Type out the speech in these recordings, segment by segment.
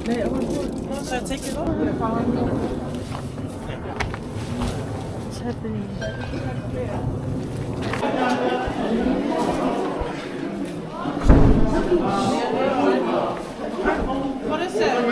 So take it off. What's happening? What is it?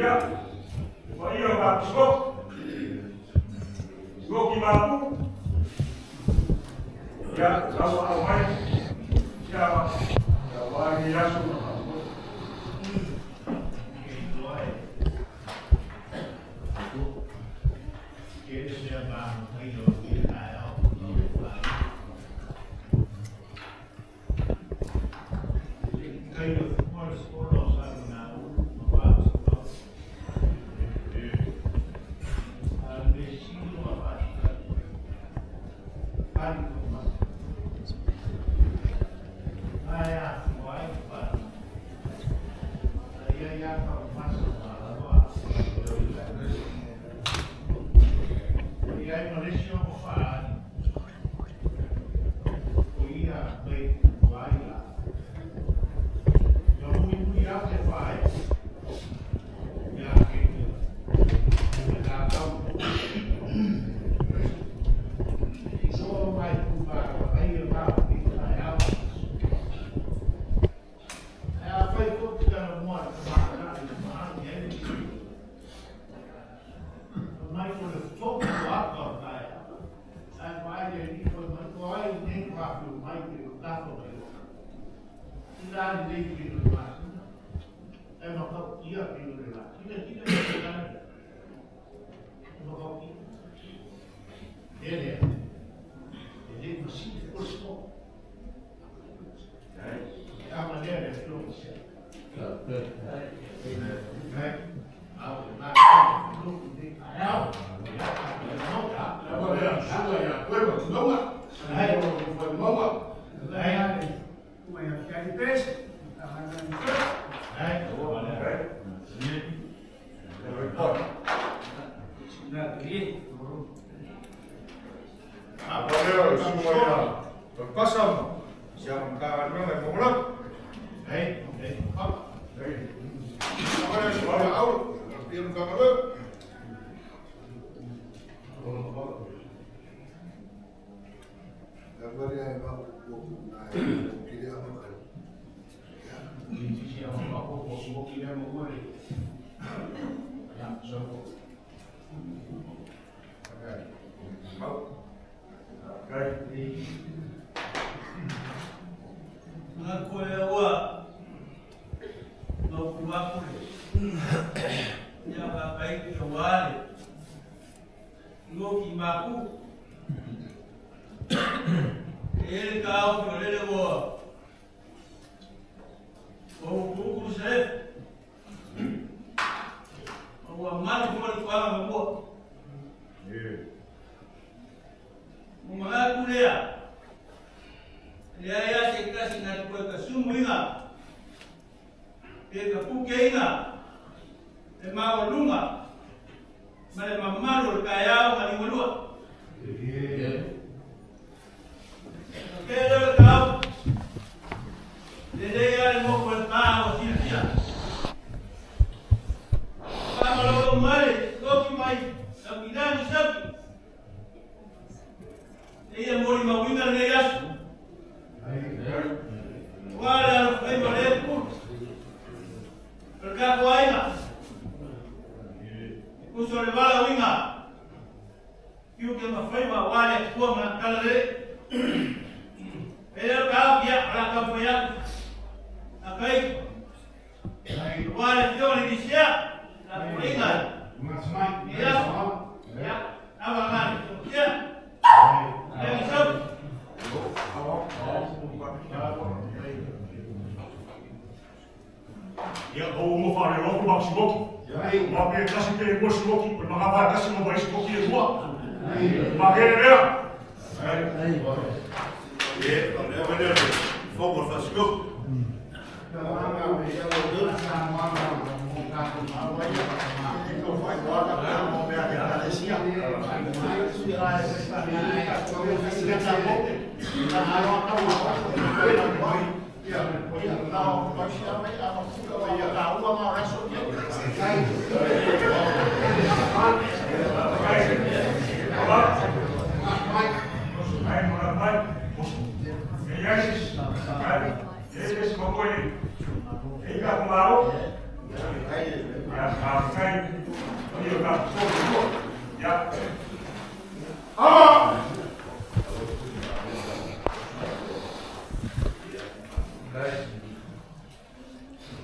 Ia, le paia o tatou sigoki, sigoki mapu, ia, lau mai, ia, aua lenei aso ma faamoemoe. Ia, o mo whare o ku sigoki. Ma pe kasi te mo sigoki, o ma ka kasi mo bai sigoki e mua. Ma ke rea. Ye, o le o le fogo fa sigoki. Ia, faafetai paia o tatou lua. Ia. Ama!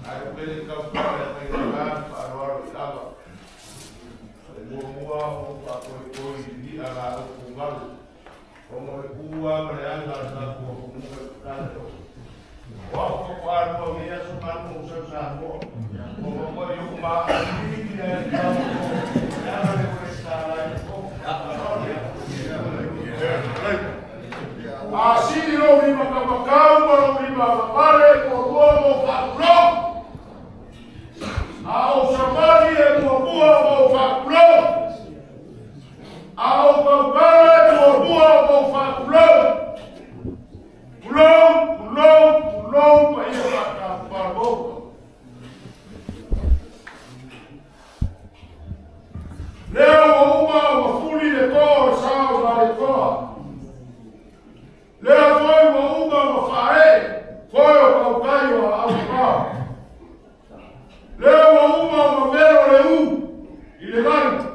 Ai o pele kau pare mai ngā wharoaro i ava. Le mua mua o pa koi koi i ala o kungalu. O mo le kua ma le anga sa kua kumunga i kane o. O au ko ko anua me aso manu o sau sa mo. O mo mo i o ma a i ki a i kau o. E ana le kore sa la i o. A sili lou lima kamakau ma lou lima mapale ko lua mo faakulou. A o savali e muamua mo faakulou. A o paupala e muamua mo faakulou. Kulou, kulou, kulou paia faatafafalo. Lea ua uma ua fuli le toa o le sa o Malietoa. Lea foi ua uma ua faaee foe o tautai o aau mamao. Lea ua uma ua melo le u i le lagi,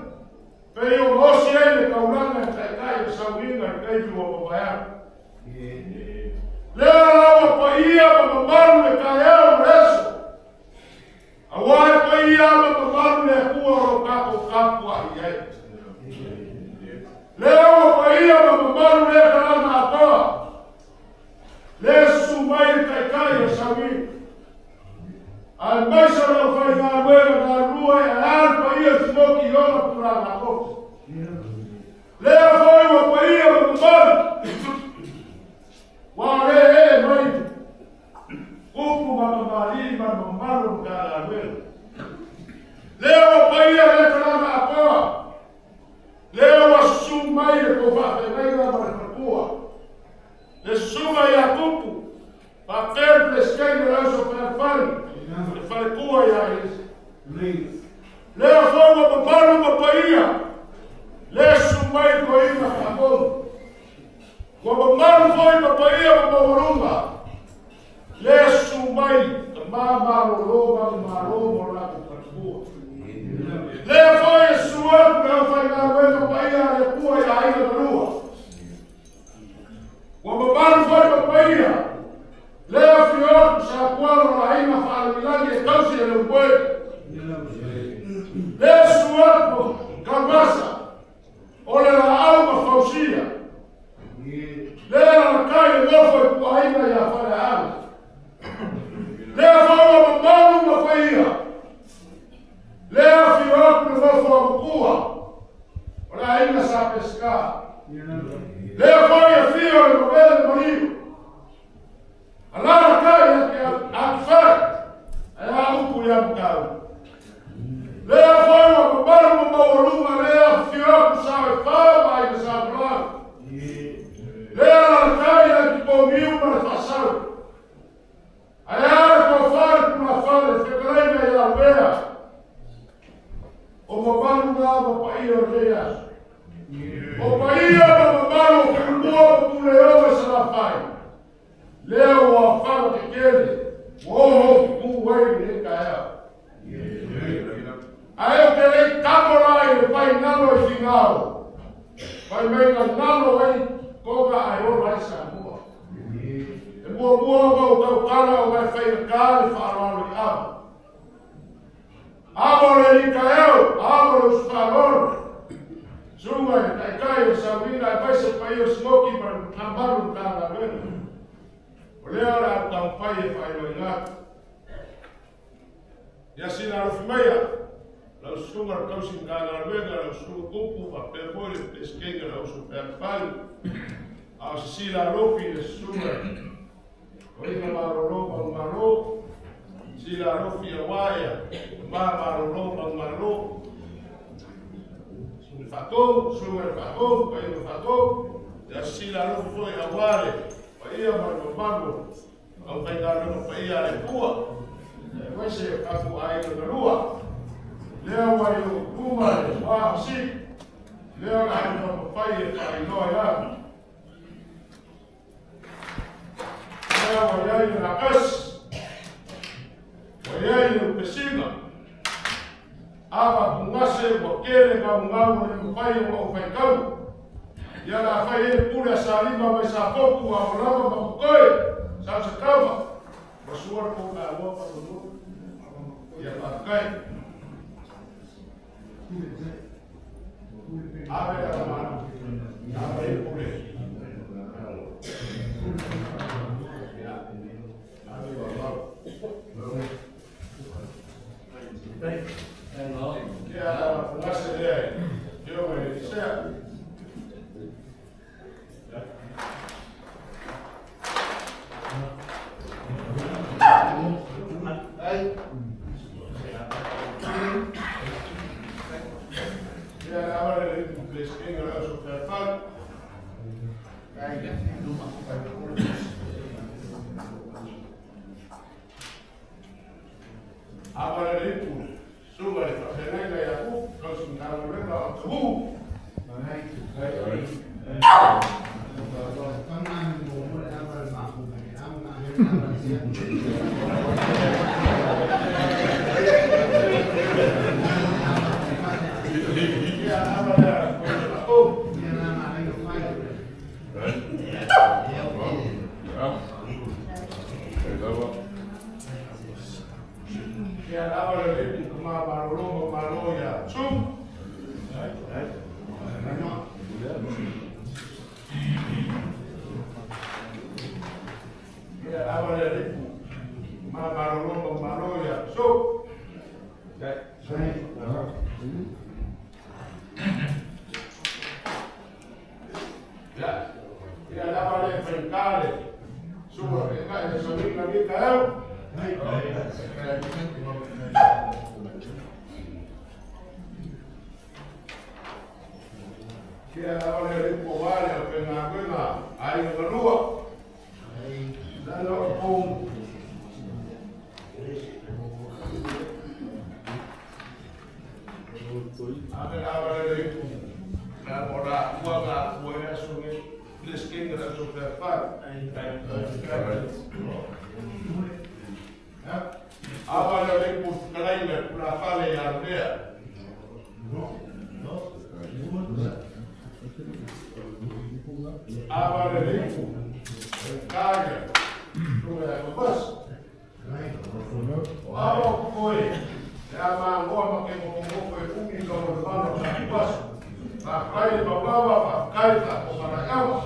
pei o maosi ai le taulaga e taitai o sauiga i taimi ua mavae atu. Lea la ua paia ma mamalu le taeao ma le aso, aua e paia ma mamalu le Atua o lo tatou tapuai i ai. Lea ua paia ma mamalu lea kalana atoa, lea susu mai le taitai o sauiga. Aemaise o le aufaigaluega galulue ae a le paia o Timoti i ona tulaga tofi. Lea foi ua paia ma mamalu, ua le ee mai tupu ma tamalii ma le mamalu o le Matagaluega. Lea ua paia le kalana atoa, lea ua susu mai le tou faafeagaiga ma le faletua, le susuga ia Tupu, faapea le Peresetene o le Auso Fealofani, le faletua ia Elisa. Lea foi ua mamalu ma paia, lea susu mai le toeaina faatonu. Ua mamalu foi ma paia ma maualuga, lea susu mai tama malolo ma malo ma latou faletua. Lea foi e susu atu le aufaigaluega paia a le Atua i aiga na lua. Ua mamalu foi ma paia, lea afio atu Sapuala o le aiga faalagilagi e tausi e Leumueli. Lea susu atu Kamasa o le laau ma fausia. Lea lalakai le nofo i puaiga ia Faleaana. Lea foi ua mamalu ma paia, lea afio atu le nofo a Matua o le aiga sa Peseta. Lea foi afio le mavele maliu. Alalatai Atufai, ae a upu ia Matau. Lea foi ua mamalu ma maualuga lea afifio atu sa e fa ma aiga sa Malau. Lea alalatai le Atipouniu ma le Faasau. Ae a le tofa le tulafale le fetalaiga ia Alumea. O mamalu na ma paia o lenei aso. O paia ma mamalu o Tumua ma Puleono i Salafai. Lea ua afaga tetele, ua oho tutu ai lenei taeao. Ae ou te le i tamo la i le pai nalo i Finao, fai mai na nalo ai Toga ae ola ai Samoa. E muamua ona ou tautala ona e faigata le faaaloalo i ava. Ava o le alii taeao, ava o le usufaaloalo, susuga i le taitai o le sauiga aemaise le paia o Simoki ma le mamalu o le Matagaluega. O lea o le a ou taumafai e faailoaina atu. Ia sina alofi maia, lau susuga le tausi Matagaluega, lau susuga Tupu, faapea foi le Peresetene o le Auso Fealofani, a o sisila alofi le susuga Toeaina malolo manumalo, sila alofi aua ia ma malolo manumalo, suli faatonu, susuga le faatonu, paia le faatonu, ia sila alofi foi aua le paia ma le mamalu au faigaluega paia a le Atua, aemaise o tatou aiga na lua, lea ua i ou luma le va si, lea o le a ou taumafai e faailoa i atu. Lea ua i ai le lakasi, ua i ai le upesina, Ava pungase wa kele ngau le mpai o au faikau. Ia la fai e pule a salima mai sa foku a molama ma kukoe. Sa se kama. Masua ko ka ua pa no. Ia pa kai. Ave la mano. Ave pule. Ia. Ave wa. Ia pungase le. Io me sea. Ia ava le blessing o so perfal. Ava le sunga le faafeagaiga ia ku tausimatagaluega o tahu. Ia ava le o Ia ava le lipu kuma malolo ma malo ia sum. Ia ava le lipu kuma malolo ma malo ia so. Ia ia ava le faikale. Sua ke kai e sa ni ka au. Kia ava le lipu o wale o pe ngā koe ai ngā lua. Lalo o pōng. Ave ava le lipu. Nā mora ua ngā ua e aso nge. Leskenga la so per far. Ava le lipu kalaina kula fale ia ardea. Ava le lipu. Kaga. Tunga ya mabas. O ava o koe. Le ama ngoa ma ke moko e umi ka mo mano ka kupas. Ma kai le babawa ma kai ka o marakawa.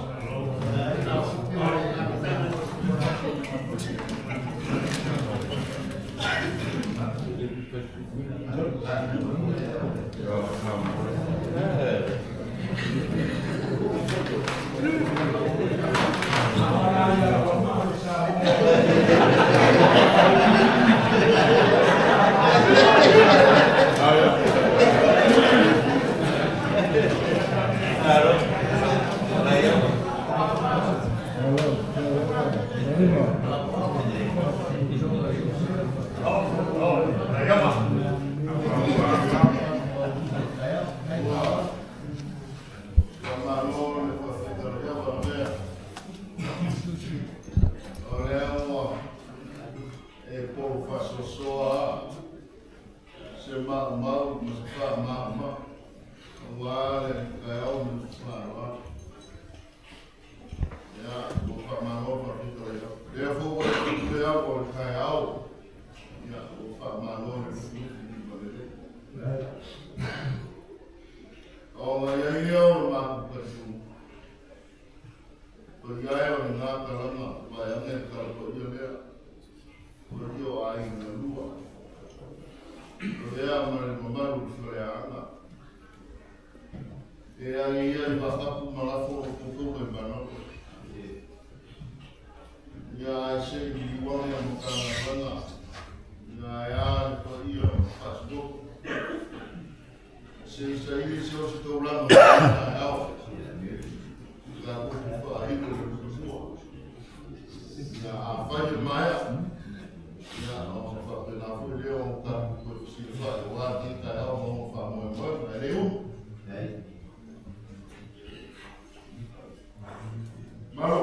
Malo.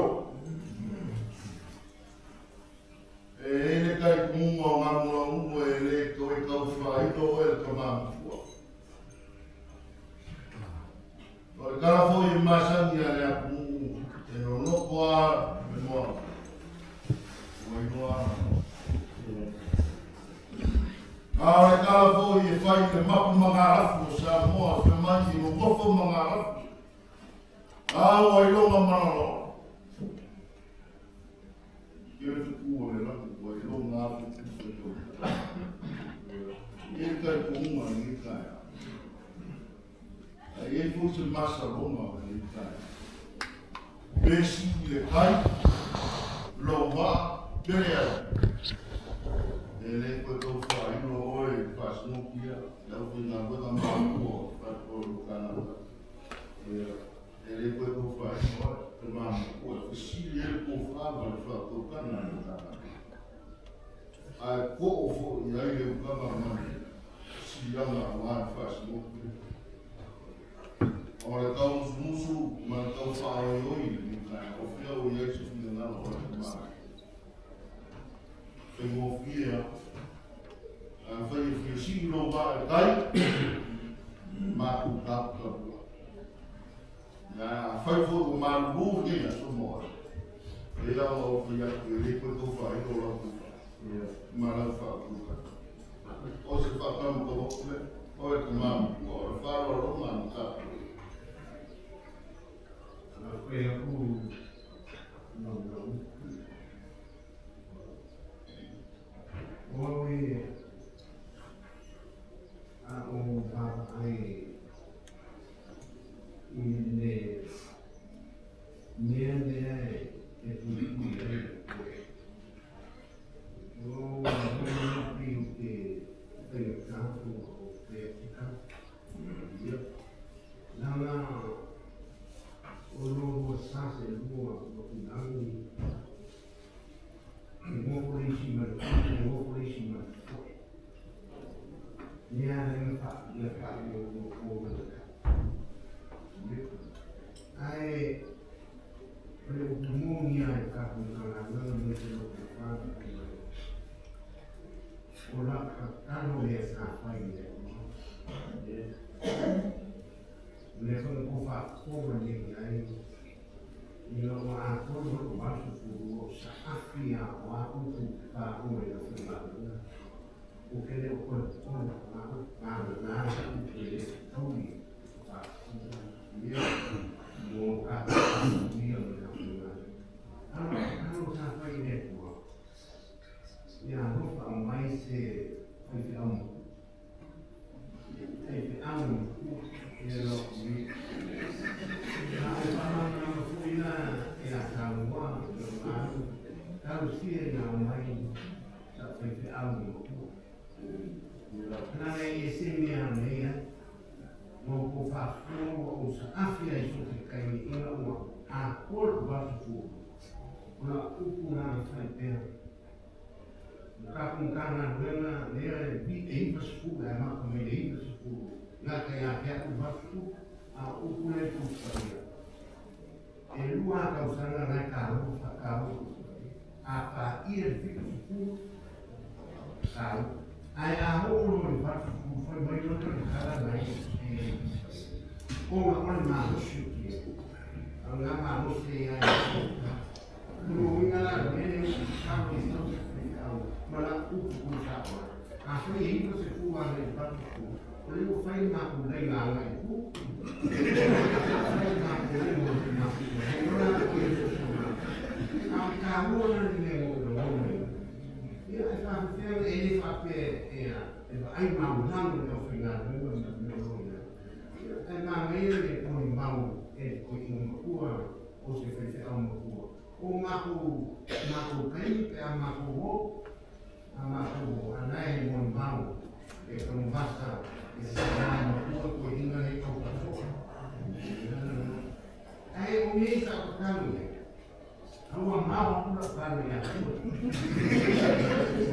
E ele kai kumunga o ngā mua umu e le koe kau whaito e le kamamfua. O le tala foi e masani a le atunuu e nonofo a le moana. Ua iloa A o le tala foi e fai i le mapu magalafu o Samoa fai mai i nonofo magalafu. A ua iloga malaloa. Ia le tupu o le lagi ua iloga afu tupu e tolu. E kai kuunga i taeao. Ae i ai foi se masaloga o lenei taeao. Pe sii le tai, lou vaa, pe leai. E le toe tau faailo oe i le faasinoki ia, le aufaigaluega mautua o le o le Matagaluega. E le toe tau faailo oe, te mamoe, fesili ai le tofa ma le faautautaga a le Matagaluega. Ae too foi i ai le utaga ma le siliaga aua le faasinoki lea. O le tau musumusu ma le tau faaoioi i lenei taeao, o fea ua i ai se finagalo o le Malo? Faigofie lava. Afai e fia sii lou vaa i le tai, matou taputapuai. Afai foi ua malulu lenei aso mo oe, e lava ona ou fai atu e le toe tau faailo lau tofa ma lau faautautaga. O se faataumatau atu lea, o e tama matua, o le faaaloaloga a le tatou. O au e a o vaavaai i le mea lea e puipui ai le poe. O ua pei o te faigata ona ou fai atu tala. Leaga o lo lua sa se lua lagi e nofo le isi ma le isi, e nofo le isi ma le foe. Lea le na faapiia faamuamua ma le Ae o le upu moni lava i tatou Matagaluega ma se loto faa o la tatalo lea sa fai i le O lea foi na faafofoga nei ai ina ua atoa le 82 o saafi a o a upu taua i le aufaigaluega. Ou te le o toe popole gagana se upu e le fetaui faafofoga mo tatou faamanuia ma le aufaigaluega. A o le tatalo sa fai i le Atua, ia alofa aumai se faifeau matua. Faifeau matua ia lo ni. A o faamalamalama foi la ia Samoa lo alu talosia ina aumai sa faifeau matua. Leaga e ese mea nei ai. Ma ua tou faafofoga ua ou saafi ai so o se taimi ina ua atoa lou 80. O lau upu na na fai pea. O tatou Matagaluega lea e 90 e amata mai le 90 gata ia te au 80, a o upu lea e Tusi Paia. E lua tausaga la e taua faataua Tusi Paia. A paia le 70, taua. Ae a oo loa i le 80, fai mai loa lea o le tala na e e i Tusi Paia. Ona o le malosi o tia. A o le malosi e ia i O lona uiga la, o le mea lea ua tatalo ai sau se faifeau ma lau upu kulu saoa. Afai e 90 agai i le 80, o lea ua fai le matou laina agai i tua. Fai le matou laina mo le matou ua la e sosoga. A o le taua la le mea ua ou lagona ai. Ia, e faafefea ona e le faapea e vaai maumau le aufaigaluega ma le mea o lo o i ai. Ia, ae manaia le molimau e le toeaina matua o se faifeau matua. O matou, matou taimi pe a matou o, a matou o, a na e molimau e taumafata e se tama matua toeaina nei tau faasoa. Ae o nei sa ou tatalo i ai, a ua mao atu lau talo ia te oe.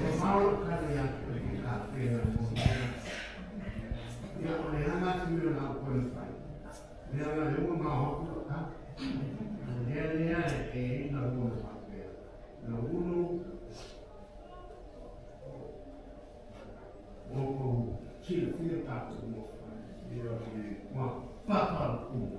Ua mao lau talo ia te oe ke tapena mo ia. Ia, o le aga se mea o le a ou toe mafai. Leaga lea ua mao atu lau talo. O le mea lea e i ai lagona faapea, Lau Ulu, ua outou silafia tatou nofo ai. Ua papa le tumu.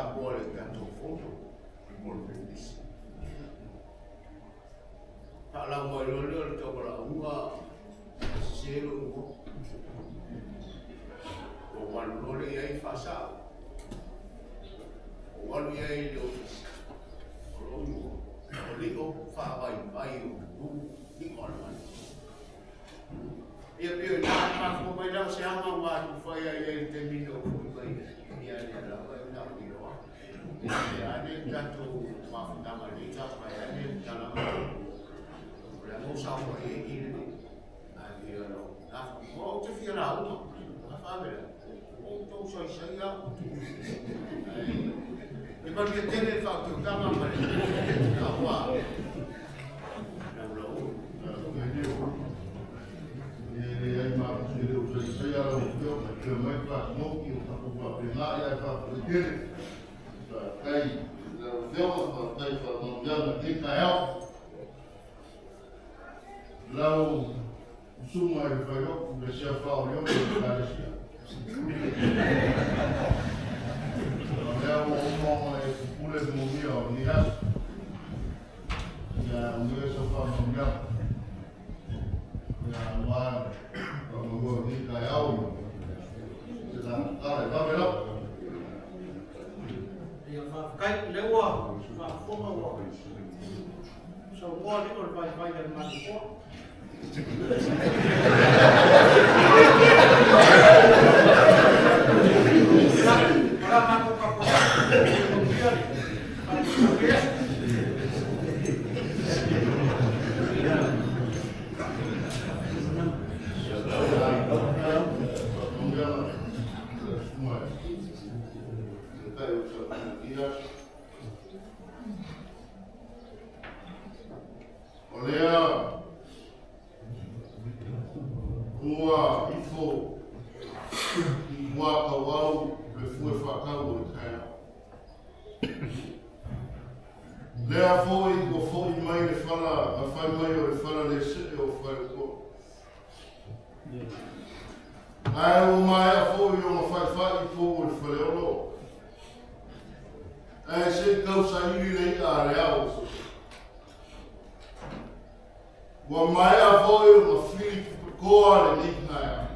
Samoa le tatou fono mo le fetisi. Faalau mai loa lea o le taumalaauga ae sese lou igoa. Ou alu loa lea i ai faasao. Ou alu i ai i le ofisa, o lou igoa, o Lio Faavaivai o Lugulima. Ia pei o i ina e mafua mai la o se aga ua alu fai ai i le taimi na ou foi mai ai, ia lea lava e na ou iloa. E a nei le tatou mafutaga i lenei tausaga, e a nei le talaga o le aga ua saofai ai i lenei. Ae fia lau, ou te fia lauga, a faavela, ou tou saisai au. E manuia tele le faautautaga ma le aua laulau. E leai ma se le o saisai lau Afioga e toe mai faasmoki o tatou faapena ia e faafetai tele. Faafetai lau Afioga, faafetai faamanuiaga i lenei taeao. Lau usuga i le Failoku, le siafa o le ono o le Ekalesia. O lea ua uma ona e pupule le momia o lenei aso. Ia amuia sau faamanuiaga. Ia aua faamanua o lenei taeao. Se tatala e vave lava. Ia faafetai, lea ua faafofoga ua saunoa lio le vaivai a le Malietoa. O la matou tapuaiga, ia manuia le tatou aso. Faamanuiaga le susuga i le tai o Satupaitea. O lea ua ifo i muakauau le fue faatau o le taeao. Lea foi ua foi mai le fala na fai mai o le fala le see o Faleupolu. Ae ua maea foi ona faifai pou o le Faleolo. Ae se i tau saili le i'a a le ao. Ua maea foi ona fili tupetoa lenei taeao.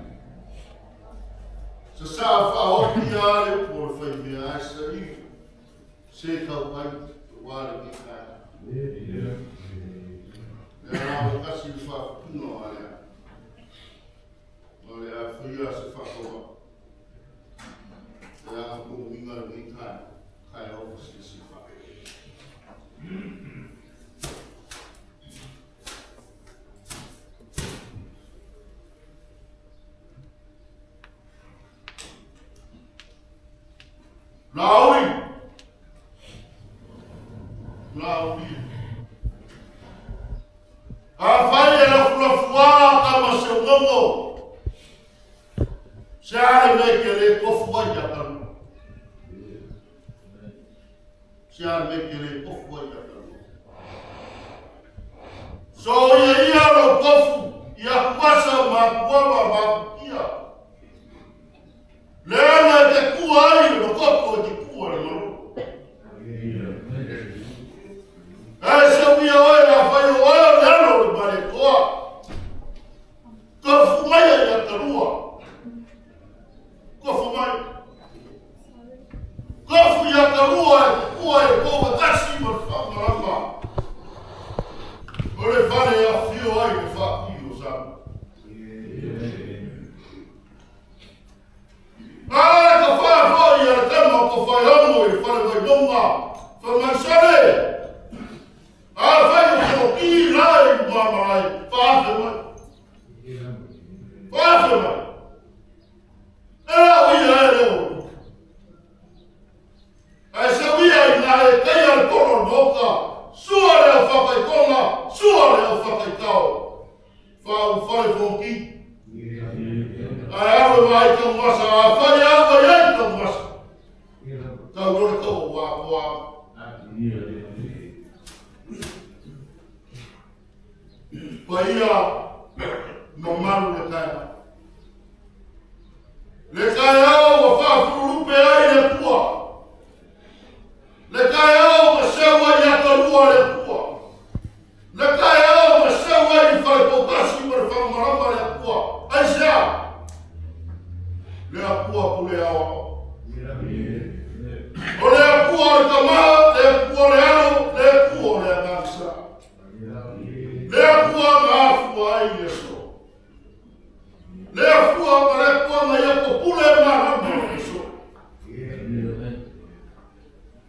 Sasaa faaofi lava le upu o le faimea ae saili se tautai aua lenei taeao. Lea lava e tasi le faaputuga o alea. O le a faia se faatauvaa. E aga pou uiga lenei taeao, taeao masilasila. Laauli! Laauli! Afai e lafulafuā tama seugogo, se a le mea e te le tofu ai ia Kalua? Se a le mea e te le tofu ai ia Kalua? Soia ia lou tofu i atuasa ma atuala ma atutia. Leaga e te tua ai le makoto e te tua le malolo. Ae seuia oe afai o oe o le alo o le Malietoa. Tofu mai ai ia Kalua. Tofu mai. Tofu ia Kalua e te tua e pou e tasi ma le whakamarama. O le fale e afio ai le whaki o Samoa. Ae ka whae foi a le tama ko whai amo i le whare Vaimauga, whai mai sale. A whai o te o ki lai i ngā marae, whaafe mai. Whaafe mai. E la uia e leo. Ae se uia i ngā e kai a le pono o le maoka, sua le au whakaikona, sua le au whakaitao. Wha u whare whonki. Ae au e mai tau masa, a whai au ai ai tau masa. Tau rore tau o wā koa. Paia mamalu le taeao. Le taeao ua faafululupe ai le Atua. Le taeao ma seu ai atalua le Atua. Le taeao ma seu ai i falepoutasi ma le fagamalama le Atua. Aisea? Le Atua pule aoao. O le Atua o le Tama, le Atua o le Alo, le Atua o le Agaga Sa. Le Atua na afua ai le aso. Le Atua ma le Atua na ia pule malama o le aso.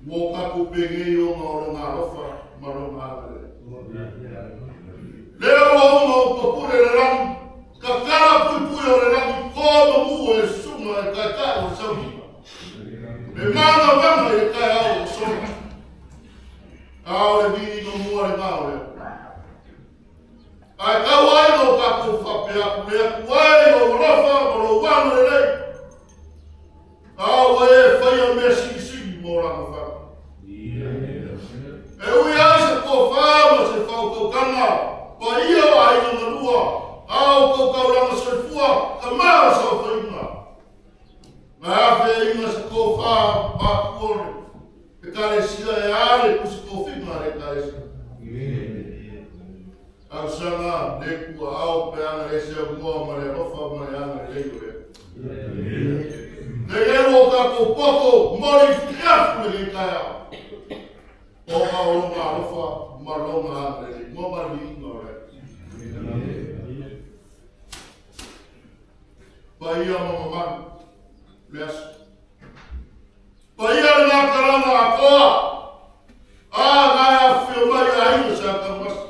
Ua o tatou penei ona o lona alofa ma lona agalelei. Lea ua uma ou popule le lagi, tatala puipui o le lagi, to ma mu e susuga e taitai o le sauniga. Le manavaga i le taeao ua sola. A o le viiga mua lena o le Atua. Ae tau ai na o tatou faapea atu le Atua e i lou alofa ma lou agalelei. A ua e faia mea silisili mo lana fale. E ui ai se tofa ma se faautautaga, paia o aiga na lua, a o tou taulaga soifua, tama o saofaiga. Na afeaiga se tofa matua o le Ekalesia e a le tusi tofiga a le Ekalesia. Tausaga le tuaao pe ana le se aumua ma le alofa ma le agalelei o le Atua. Lenei ua o tatou poto moli filiafu lenei taeao. Ona o lona alofa ma lona agalelei. Mo maluiga o le Atua. Paia ma mamalu le aso. Paia le matalana atoa. A ngai afifio mai aiga sa taumasi.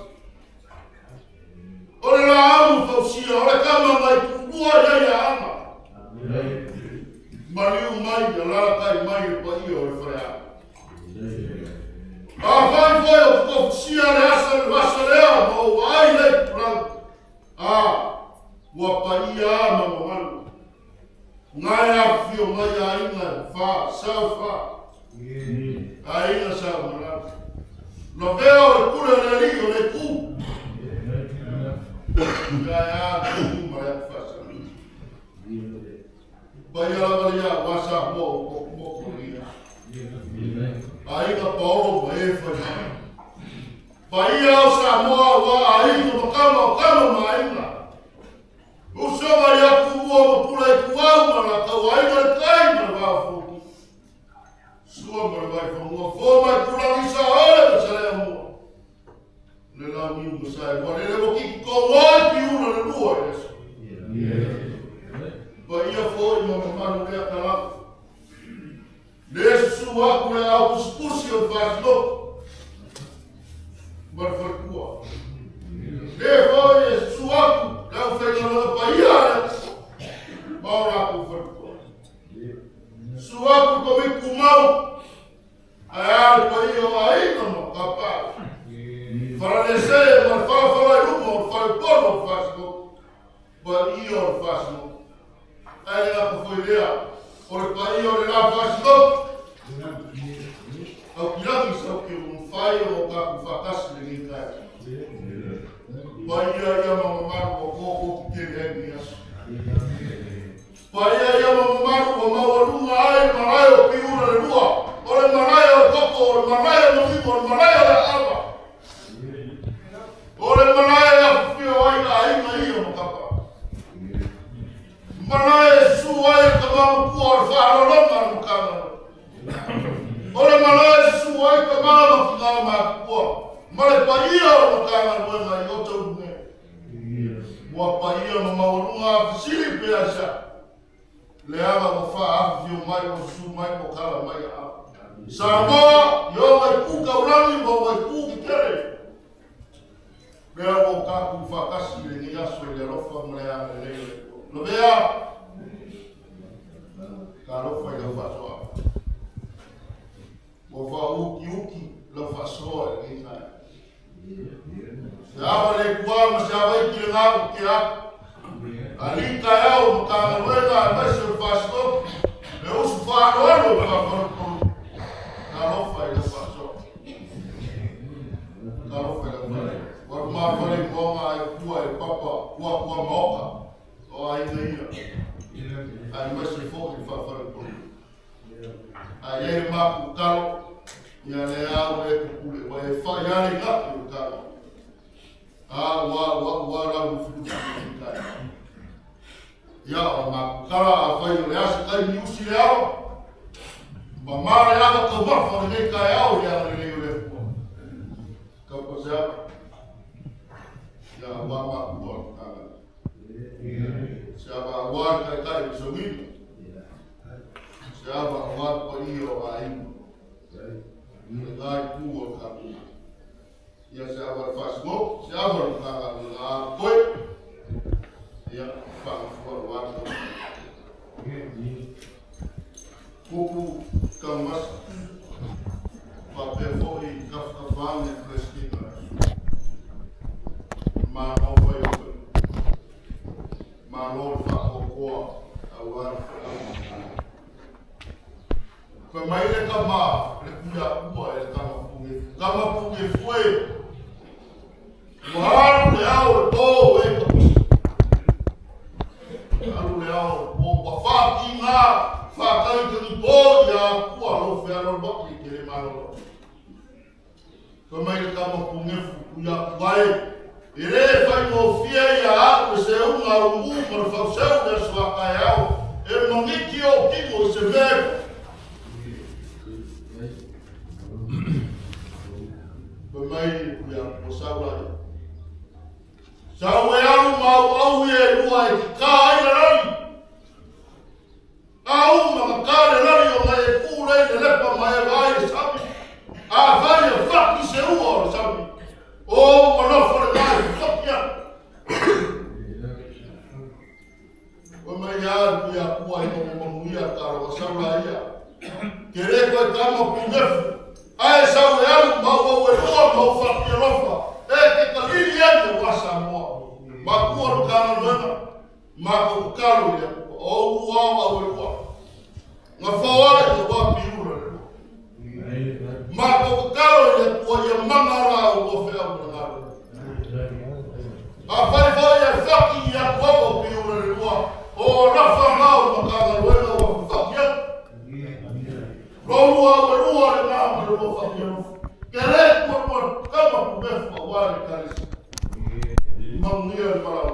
O le laau fausia, o le kama mai tuulua i ai aanga. Maliu mai, alalatai mai le paia o le faleaga. Afai foi o totofusia le asa le vasa lea ma ou vaai le itulagi. A, ua paia a ma mamalu. Ngai afifio mai aiga e fa, sa fa. Aiga sa malala. Lavea o le pule o le alii o le ku. Ia a ku ma le atu. Paia lava ia wa sa mo o mo ko ia. Aiga Paolo ma e fai mai. Paia o Samoa ua aiga ma kama o kama ma aiga. Usoga ia kuua ma pula i kuau ma la tau aiga le tai ma le vao fōki. Sua ma le vai whanua, fō mai kulangi sa ole ma sa lea mua. Le la miu ma sa e ua lele mo kiki ko ngoi pi ula le lua i leso. Paia foi ma mamalu lea kalaka. Le susu aku le au pusipusi o le fasiloko. Ma le falekua. Le foi e susu aku le au whaingalona paia le ma o rātou falekua. Susu aku ko miku mau. Ae a le paia o aiga ma kapa. Faralese ma le falafala i luma o le falepolo o le fasiloko. Paia o le fasiloko. Ae le ngata foi lea, o le paia o le la fasiloko. Au kilagi sa ke mawhai o tāku whakasi le ngai kai. Paia ia ma mamalu o kōkō ki tele ai ni aso. Paia ia ma mamalu o maualuga ai marae o Piura le lua, o le marae o Koko, o le marae o Nohimu, o le marae o le Aava. O le marae e awhio ai a aiga ia ma kapa. Marae e su ai e ka mamapua o le whahalolonga o le makanga. O le marae e su ai ka mama ki ngā mākua, ma le paia o le makanga i o tau nei. Ua paia ma maualuga a fisili pe ai sa. Le aga ua whaafifio mai o su mai o kala mai a. Samoa, i o mai pū kaulangi ma o mai pū ki tere. Lea ua o tātou whakasi le nei aso i le alofa ma le agalelei o le Atua. Lavea, ka alofa i lau whaasoa. Ua whaaukiuki lau whaasoa i lenei taeao. Se awa le kua ma se awa iki le ngā ke aku. Ali taeao ma tāgaluega e mai se o le whaasinoki. Le usu whaanoano i whaafalopolu. Ka alofa i lau whaasoa. Ka alofa i lau whaasoa. Waru mawhare moanga ai kua e papa kua kua maoka o aiga ia. Ai mai se fo i whaafalopolu. Ai e māku kalo. Ia le au e pupule, wa e whai ale ngapi o tāna. A wa wa wa rau lufi lufi kai. Ia o ngā kukara a whai o le asa kai ni usi le ao. Ma mare ava kau mafa o nei kai ao ia le nei o le fua. Kau pa se apa. Ia wa ma kua o tāna. Se apa wa kai kai o songina. Se apa wa pa i o a ingo. Le ngai ku o ka ku. Ia se ava le faasogo, se ava le la koe. Ia faagafua le wā Kupu kaumasa. Faapea foʻi kafakafaga e Palesitina. Māmau fai o fai. Malo le faakoakoa auā le feau. Fai mai le kama le kuiaʻua e le kama puge. Kama puge fue. Ua alu le ao le pō e ka pisi. Alu le ao le pō. Ua whāki ngā whākaitangi pō i a kua lo whealo le waki i te le malolo. Fai mai le kama pugefu kuiaʻua e. E le whai ngō fia ia au e se unga ungu ma le whauseu le aso a kai ao. E mangiki o kingo i se mea. Fai mai ia o saula ia. Sau e alu mau au e lua e ki ka ai la lani. Au ma ka ka le lani o mai e kū lei le lepa mai e vai e sami. A vai e whaki se ua o le sami. O manofo le ngai whaki a. Fai mai alu ia kua i mo manuia ka rawa saula ia. Ke re koe kama punefu. Ae sau e alu mau au e lua mau whaki alofa. E ke kalili ai te wasa moa. Ma kua no kāna noena. Ma ko kukalo ia kua. O ua au e lua. Ngā whawara i te wā piura le lua. Ma ko kukalo ia kua ia manga rā o ua whea o ngā rua. A whai whai e whaki ia kua o piura le lua. O rafa ngā o makanga noena o whaki atu. Rōrua au e lua le ngā ma le lua whaki alofa. Ke re kua kua kama pumefu a wā le karisi. Manuia le marau.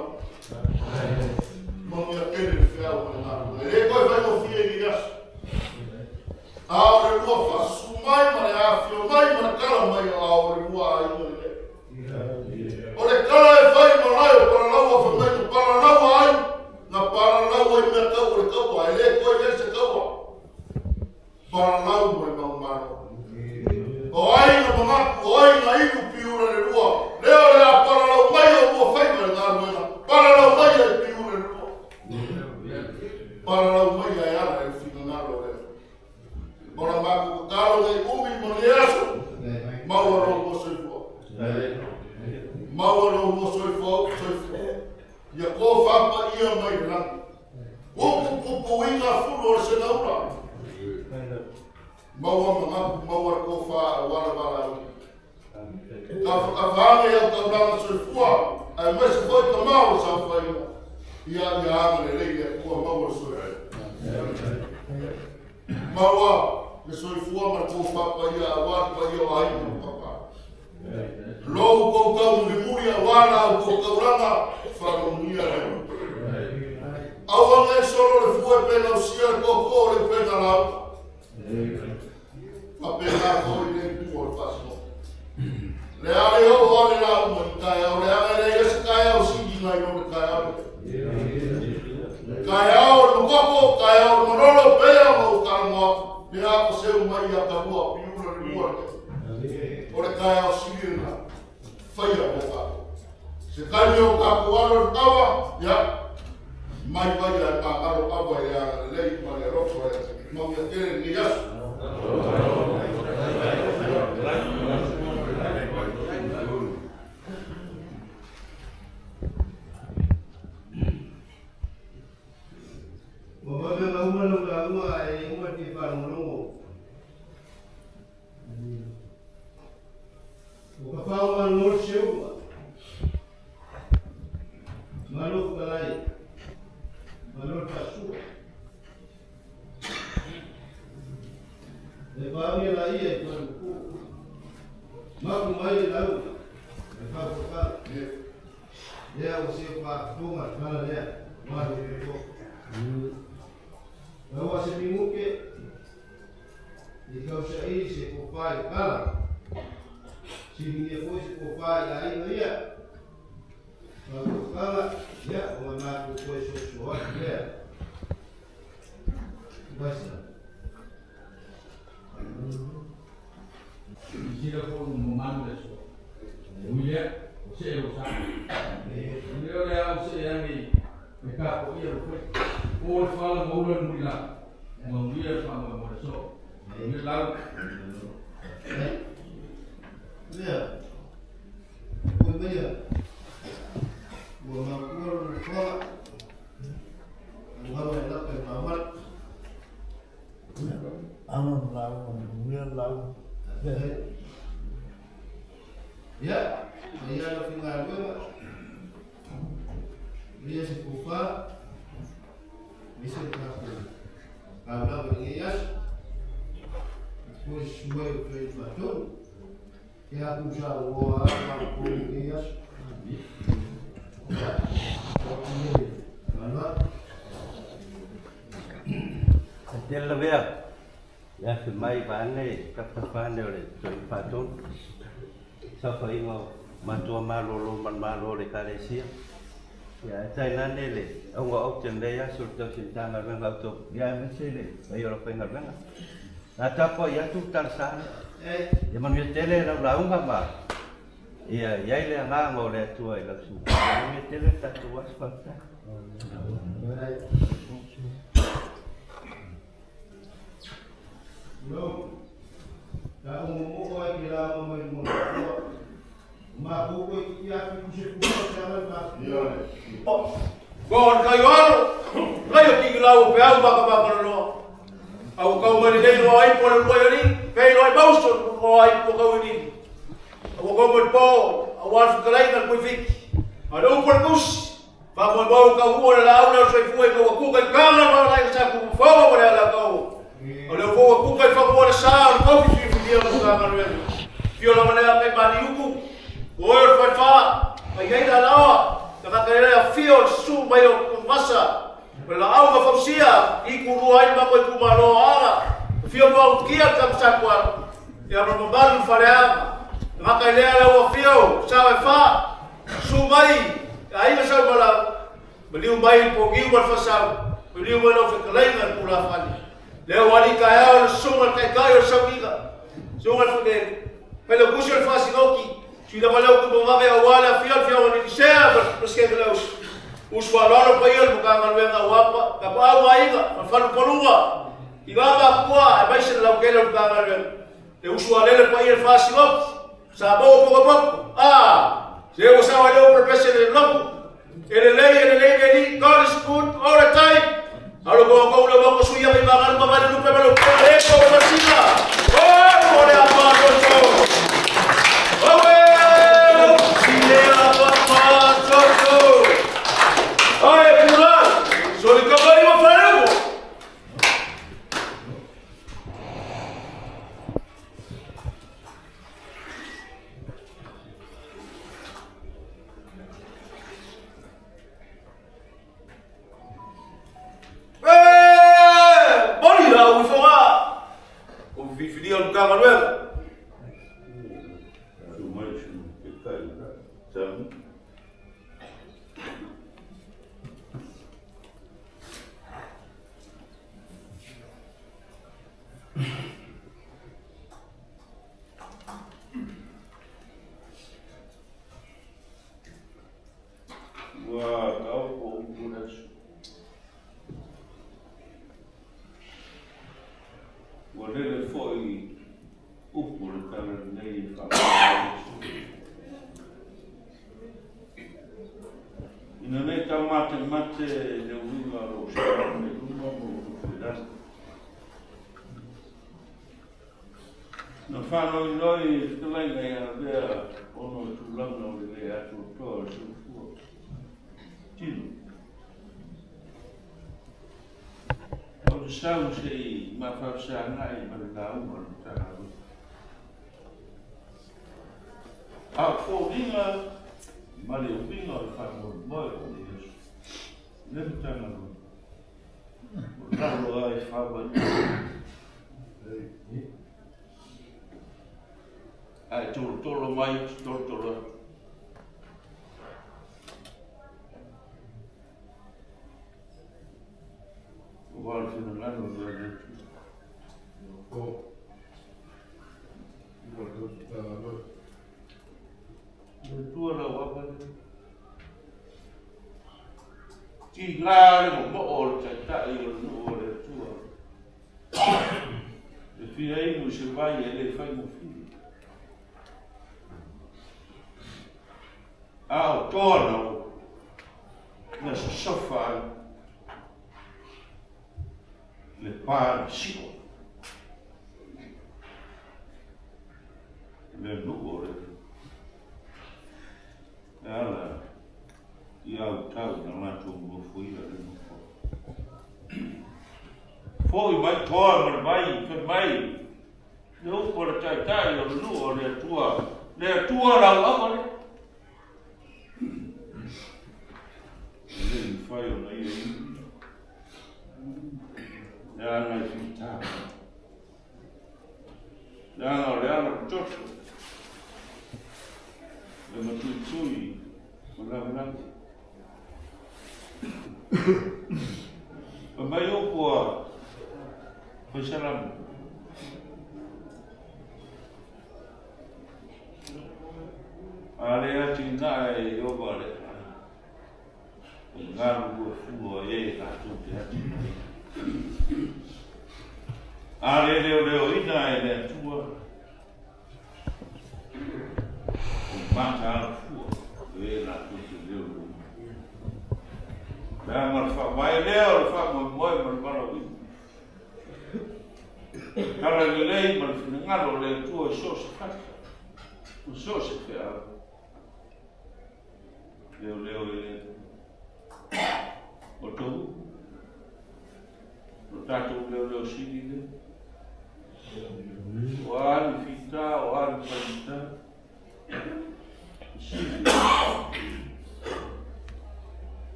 Manuia kere le whiau ma le ngā rua. E re koe whai o fie i aso. A o le lua whasu mai ma le awhio mai ma le kala mai a o le lua a ingo le. O le kala e whai ma lai o paralaua whai mai na paralaua ai. Na paralaua i mea kau o le kaua. E le koe le se kaua. Paralau mo le maumalo. O ai na mangaku, o ai na inu piura le lua. Leo le a paralau mai o ua whai ma le ngā ruena. Paralau mai e piura le lua. Paralau mai e ana e whingangalo le. Ora māku kakalo nei umi mo le aso. Maua rō mo soifua. Maua rō mo soifua, soifua. Ia kō whapa ia mai le rangi. Upu pupu inga fulu o le senaura. Maua mangaku, maua kō wha a wala wala au. Ka whakawhange au tauranga soifua. Ai mai se foi ka mau sa whainga. Ia ia anga le lei ia kua maua soifua. Maua le soifua ma le kō whapa ia a wala pa ia o ai ma papa. Lou kou kau muri muri a wala au kou kauranga whakamunia le. Au anga e solo le fue pena o sia le koko o le pena lau. Whapena koi le kua le whaso. Le ale o ale la uma i kai au, le anga le ia se kai au sigi ngai no le kai au. Kai au le makoko, kai au le manolo, pea ma u karamoa, le ako seu mai ia ka rua, piura le rua le. O le kai au sigi na, whaia mo kako. Se kai o kako alo le tawa, ia, mai vai ia ngā alo awa ia lei ma le roto e, mau ia tere ni aso. Ua vave uma lau lauga e uma te whalongolongo. O ka whaonga ngō se ua. Malo kalai. Malo pasua. E whaonge la ia i paruku. Mapu mai lau. E whakapala. Lea o se whakatonga pala lea. Mai o ko. Lau se minguke. I kau sa i se ko pai pala. Sini e foi se ko pai ai no ia. Whakapala. Ia o ngā ko koe so so lea. Basta. Sila ko mo manu le so. Uia, o se o sa. Le o le au se ani e ka ko ia ro ko. O le fala mo le mula. Mo uia fa mo mo le so. Le lau. Lea. Ko mea. Ua makua le fala. Ua le lapa e mamala. Ano lau, muia lau. Ia, ia la fingaluega. Ia se kufa. Ia se kafu. Ka lau ni ias. Ko sue o te matu. Ia ku sa o a ka ko ni ias. Ia. Ko ni. Mana. Tele vea. Ia fi mai vane ka whane o le toi whātonu. Sa whainga matua malolo man malo le kalesia. Ia e tai nane le aunga au te lea so tau sintanga venga au tau. Ia e mese le mai o la whainga venga. Nā tāpua ia tu tala sāne. Ia manu ia tele lau launga ma. Ia iai le anganga o le atua i lau su. Ia manu ia tele tātou asu whakata. No. Ta o mo ai ki la mo mai mo. Ma ko ko i a ki ku se ku se ala ma. Ko kai alo. Kai o ki lau pe au baka baka no. Au kau mai nei no ai po le ni, kai no ai bauso no ai po kau ni. Au kau mai po au al fukalai na koi fiki. A no po le kus. Pa mo mo kau o le lau na soi fue ko ku kai kanga ma lai sa ku fo mo le ala kau. O le fo ku kai fa mo le sa o kau fi fi dia mo ka ngalo. Fio la manea kai mani uku. O e fa fa. Ai ai la lawa. Ka ka le fio su mai o masa. La au ma fausia i ku rua ai ma ko ku malo ara. Fio mo kia ka sa kwa. Ia mo balu farea. Ma kai le ala o fio sa e fa. Su mai ai la sa mala. Beliu mai po giu ma fa sa. Beliu mai no fe kalai na ku la fani. Le wali ka ya o sunga kai kai o sa giga. Sunga fu de. Pelo kusi o fa sinoki. Si la vale ku mo va wala fio fio ni sea mas que leus. Us faloro pa ia mo ka ngaluenga wapa ka pa au aiga falu polunga. I va ba kua e mai se lau kele ka ngaluenga. Le usu alele pa ia fa sinoki. Sa bo po po. Ah, se o sa wale o prepese le loku. Ele lei God is good all the time. Alo ko ko le mo ko suia mi magal ma vale lupe ma lo ko le ko ma sila. Oh, ole a pa to to. Owe, sile a pa pa to to. Oi, pula. So le kabari ma faru. Boli la u foga. O vi o ka manuel. Tu mai su ke kai sam. Ua kau ko upu Ua lele foi upu le tala nei e whakamau. Ina nei tau mate mate le uinga ro sa le luma mo ro. Na whanau noi e whakalai nei a vea ono e tūlanga o le le atu toa o sufua. Tino. O te sau se i mawhausa ngai ma le launga o le tāu. A o foliga ma le uiga o le faamoemoe o le Iesu. Le Matagaluega. O lalo ai fau ai. Ae tolotolo mai, tolotolo atu. Ua le finagalo o le Atua. Le Atua lau ava lea. Tiga le momoo o le taitai o le nuu o le Atua. E fia inu i se vai e le faigofie. A o toa na o na sosofa ai le pa na sio. Le nuu o le e ala i au tau na latou nofoia le nofo. Foi mai toa ma le vai, fai mai, le upu a le taitai o le nuu o le Atua, le Atua lau ava lea. E le mafai ona ia inu. Leaga e fita. Leaga o le ala toto. Le matuitui ma lavelave. Fai mai upu a Faisalamo. A le atinae e Ieova le ai. E galulue fua e latou te atinae. A le leoleoina e le Atua, o mataala fua e latou te leoleoina. Leaga o le faavae lea o le faamoemoe ma le valaauina. Tala lelei ma le finagalo o le Atua i so o se fata, ma so o se feau. Leoleo e le Atua. O tou, o tatou leoleo sili lea. O a ni fita, o a ni faigata. Sili.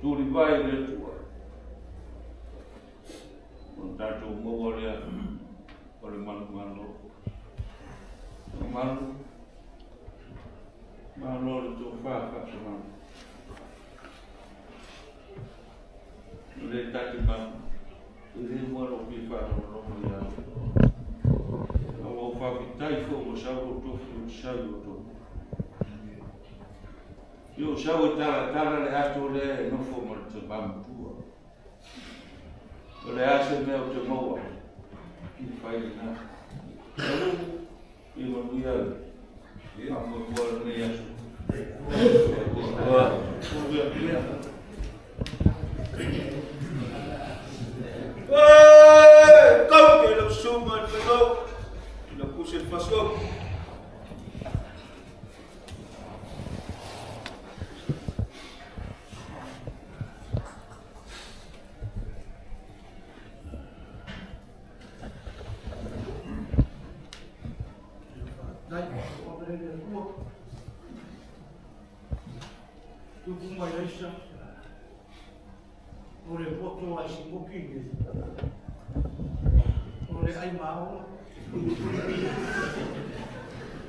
Tuli vai le Atua. O tatou maua lea o le manumalo. O malu, malo le tofa faatamala. O le tati malu, e le mua lou fia faalogologo ia oe. A ua ou faafetai foi ua sau lou tofi ou te sau i outou. Ia ou sau e talatala le ato lea e nofo ma le tama matua. O le a se mea ou te maua i fai lena. Alu, ia manuia le faamoemoe o lenei aso. Kau ke lau suma le whanau, lau puse le fasou. Dai, o le le Atua. Tupu mai aisa, o le poto ai simoki ne. O le ai maonga.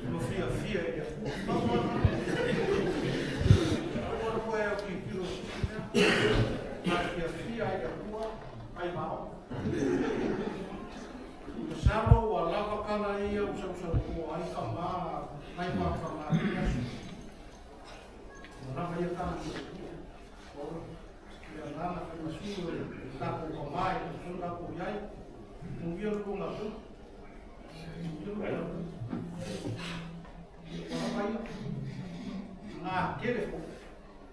No fia fia e le Atua. Aua le koe au ki piro Ma fia fia i le Atua, ai maonga. Masalo ua lava kala ia u sausautoa ai ka ma mai ma ka ma i aso. Ua lava ia kala i Atua. O le agaga faimasulu e tatou pamā i le sulu tatou i ai. Muia le luga tu. Muia le luga tu. Ua lava ia. Ngā kele fo.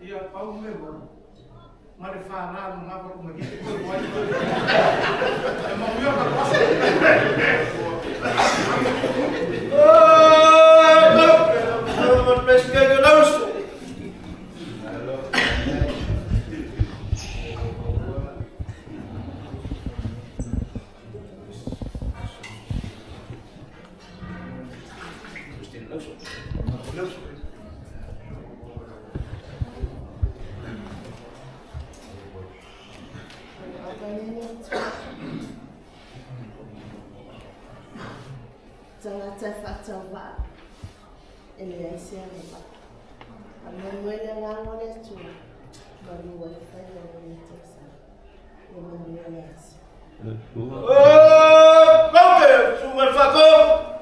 Ia pau me mo. Ma le whānā no ngā waru ma ki te koe wai. E manuia ka aso. Kau ke lau suma le Presidente Lauso. Presidente Lauso. Lauso. E leai se agavaa. Faamoemoe le agaga o le Atua, malu ai faiva o lenei tausaga. Ia manuia le aso. Koke, sunga le fato.